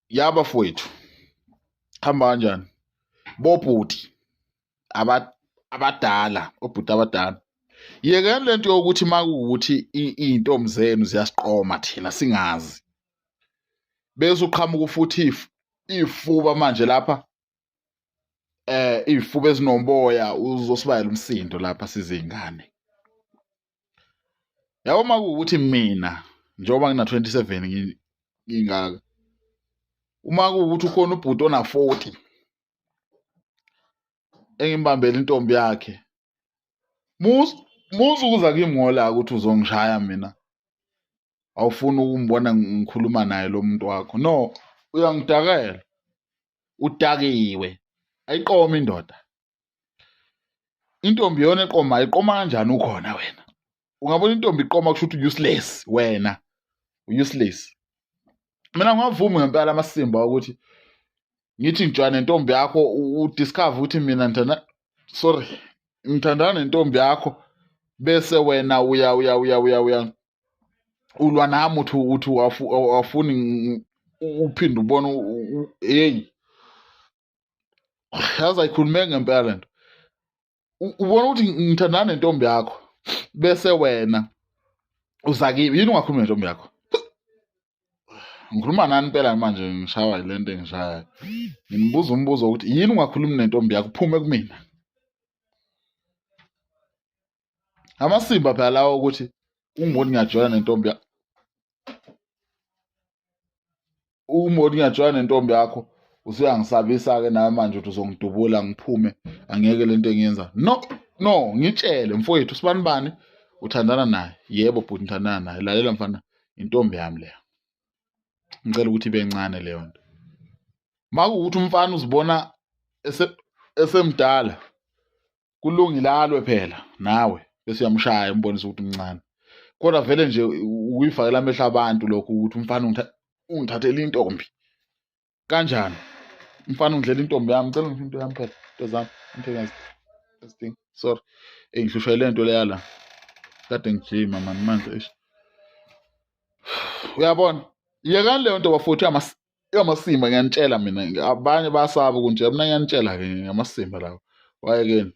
Yabafowethu, hamba kanjani bobhuti abadala, obhuti abadala, yekeni lento yokuthi makuwukuthi iy'ntombi zenu ziyasiqoma thina singazi, bese uqhamuka futhi iy'fuba manje lapha, iy'fuba ezinoboya, uzosibayela umsindo lapha sizingane. Yabo, uma kuwukuthi mina njengoba ngina-27 ngingaka, uma kuwukuthi ukhona ubhuti ona-40 engimbambela intombi yakhe, musu ukuza kimi ngolaka ukuthi uzongishaya mina, awufuni ukumbona ngikhuluma naye lo muntu wakho. No, uyangidakela, udakiwe, ayiqomi indoda. Intombi iyona eqomayo, iqoma kanjani ukhona wena? Ungabona intombi iqoma, kusho ukuthi useless wena, useless. Mina ngingavumi ngempela amasimba ukuthi ngithi ngijwayele nentombi yakho, udiscover ukuthi mina ngithanda, sorry, ngithandana nentombi yakho, bese wena uya uya uya uya uya ulwa nami, uthi awufuni uphinde ubone. Hey, yazi ayikhulumeki ngempela lento. Ubona ukuthi ngithandana nentombi yakho, bese wena uza kimi, yini ungakhulumi nentombi yakho? Ngikhuluma nani impela manje, ngishawa yile nto engishayayo. Nginibuza umbuzo ukuthi yini ungakhulumi nentombi yakho, uphume kumina. Amasimba phela lawo ukuthi ungibona ngiyajola nentombi yakho, uma uthi ngiyajola nentombi yakho, usuyangisabisa-ke nawe manje ukuthi uzongidubula ngiphume, angeke lento engiyenza. No, no, ngitshele mfowethu, sibani bani uthandana naye? Yebo bhuti, ngithandana naye. Lalela mfana, intombi yami leyo, ngicela ukuthi ibe ncane leyo nto. Makuwukuthi umfana uzibona esemdala, kulungile, alwe phela nawe, bese uyamshaya, umbonise ukuthi umncane. Kodwa vele nje ukuyifakela amehlo abantu lokhu ukuthi umfana ungithathela intombi kanjani, umfana ungidlela intombi yami. Ngicela ngiphe into yami phela, into zami, into engazidingi. Sorry, eyi, ngihlushwa yile nto leya la, kade ngijima mani manje. Eish, uyabona, yekani leyo nto bafowethu, yamasimba, ngiyanitshela mina. Abanye bayasaba ukunitshela, mina ngiyanitshela-ke, ngamasimba lawo, wayekeni.